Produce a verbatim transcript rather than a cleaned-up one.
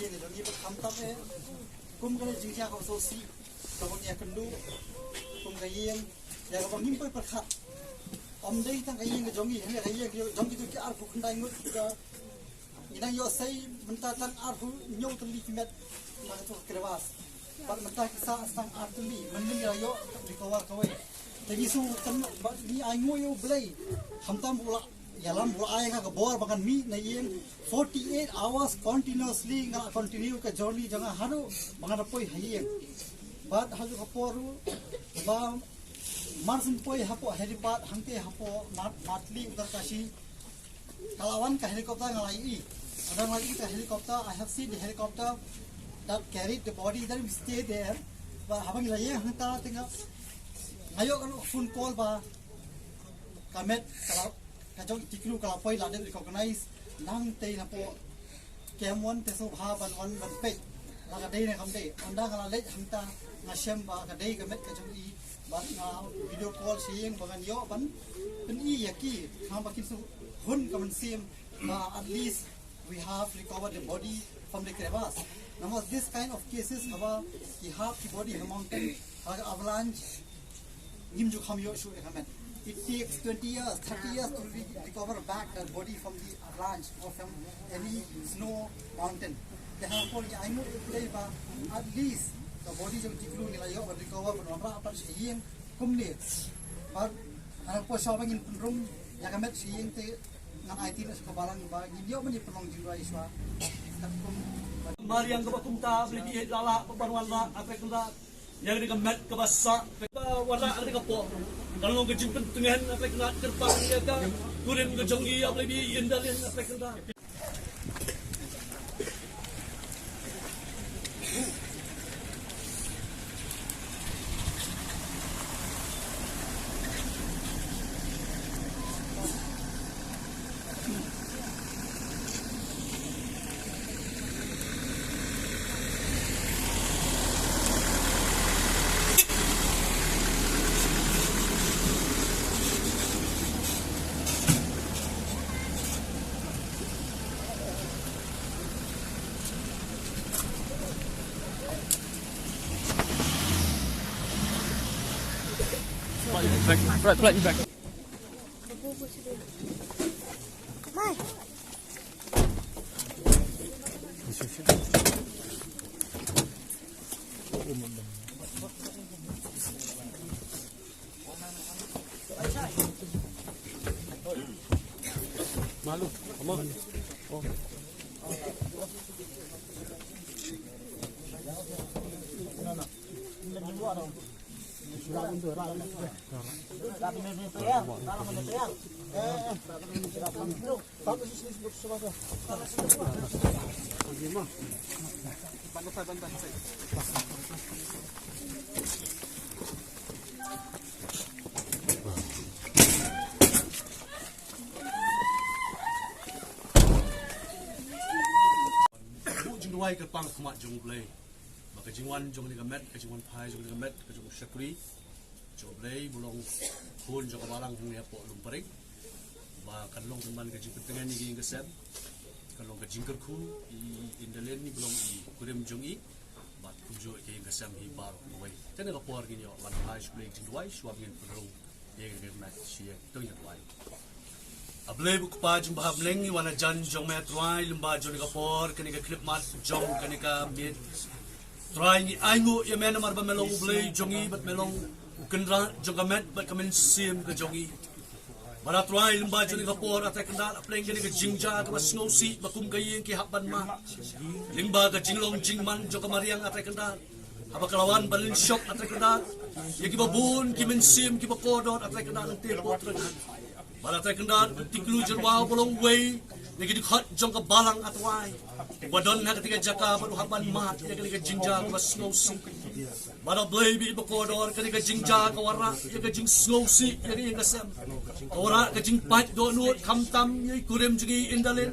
Ïa jong ngi ba khamtam eh kum kane jingjia ka sngewsih kaba ngi ïakynduh kum ka ïing ïa kaba ngim poi pyrkhat. Ym dei tang ka ïing ka jong ngi, hynrei ka ïing ka jong kito ki arphew khyndai ngut ki, ngi nang ïoh sei mynta tang arphew hynñiew tylli ki met na kato ka crevasse. Bad mynta ki sah tang ar tylli, mynnin ngi la ïoh recover kawei. Te ngi sngewtynnat bad ngi ainguh ïa U Blei. Khamtam ba u la ïalam, ba u la ai ïa nga ka bor ba ngan mih na ïing forty-eight hours continuously, nga la continue ka journey jong nga haduh ba ngan da poi ha ïing. Bad haduh ka por ruh ba mar syn poi hapoh helipad hangtei hapoh Mat-, Matli Uttarkashi, ka la wan ka helicopter, nga la ïohi. Nga la ïohi ka helicopter, I have seen the helicopter that carried the body, then we stay there. Ba haba ngi la ïeng hangta te nga, nga ïoh ka phone call ba ka met ka la, ka jong i crew ka la poi, la dep recognize nangtei napoh Camp One, te sngewbha ban wan ban peit la ka dei ne kam dei. Ynda nga la leit hangta nga shem ba ka dei ka met ka jong i, bad nga video call sha ïing ba ngan ïoh ban pyni ïa ki, khnang ba kin shu hun ka mynsiem ba at least we have recovered the body from the crevasse. Namar this kind of cases haba ki hap ki body ha mountain, ha ka avalanche, ngim ju kham ïoh shuh ïa ka met. It takes twenty years, thirty years to re-, recover back that body from the avalanche or from any snow mountain. Te hangno ngi ainguh ïa U Blei ba at least ka body jong i crew ngi la ïoh ban recover ban wanrah pat sha ïing kumne. Bad hangno shuwa ba ngin pynrung ïa ka met sha ïing te ngan aiti noh sha ka balang ba ngin ïoh ban ïa pynlong jingduwai shuwa. Katkum mariang kaba kumta, Blei, ïeit la lah ban wanrah, A Trai Kynrad. Ïa kane ka met kaba sah, kaba wanrah ha kane ka por, kan long ka jingpyntngen, A Trai Kynrad, kyrpang ïa ka kurim ka jong i, A Blei, i Indalin, A Trai Kynrad. Flight, flight, flight, flight. Malu, come on. Oh. Buh jingduwai kyrpang khmat jong U Blei ba ka jingwan jong kane ka met, ka jingwan phai jong kane ka met ka jong u shakri jong U Blei, ba long khun jong ka balang hangne hapoh Lumparing, ba kan long pynban ka jingpyntngen ïa ka ïing ka sem, kan long ka jingkyrkhu ïa i Indalin, ba long i kurim jong i, bad kumjuh ïa ka ïing ka sem hi baroh kawei. Te kane ka por ngin ïoh wan phai sha U Blei jingduwai shuwa ba ngin pynrung ïa ka met sha ïing. To ngin duwai. A Blei ba U Kpa jingbha bneng, ngi wan hajan jong me Trai lyngba jong kane ka por, kane ka khyllipmat jong kane ka miet. Trai, ngi ainguh ïa me namar ba me long U Blei jong ngi bad me long U Kynrad jong ka met bad ka mynsiem ka jong ngi. Bad A Trai, lyngba jong kane ka por, A Trai Kynrad, hapdeng kane ka jingjia kaba sngewsih ba kum ka ïing ki hap ban mad, lyngba ka jinglong jingman jong ka mariang, A Trai Kynrad, haba ka la wan ban lynshop, A Trai Kynrad, ïa kiba bun ki mynsiem kiba kordor, A Trai Kynrad, nangta hapoh Trai Kynrad. Bad A Trai Kynrad, u Tiklu Jyrwa uba long uwei na ki dkhot jong ka balang, A Trai, uba don ha katei ka jaka bad u hap ban mad ïa kane ka jingjia kaba sngewsih. Bad A Blei ba i ba kordor, kane ka jingjia ka wanrah ïa ka jingsngewsih ïa ka ïing ka sem, ka wanrah ka jingpait dohnud khamtam ïa i kurim jong ngi i Indalin.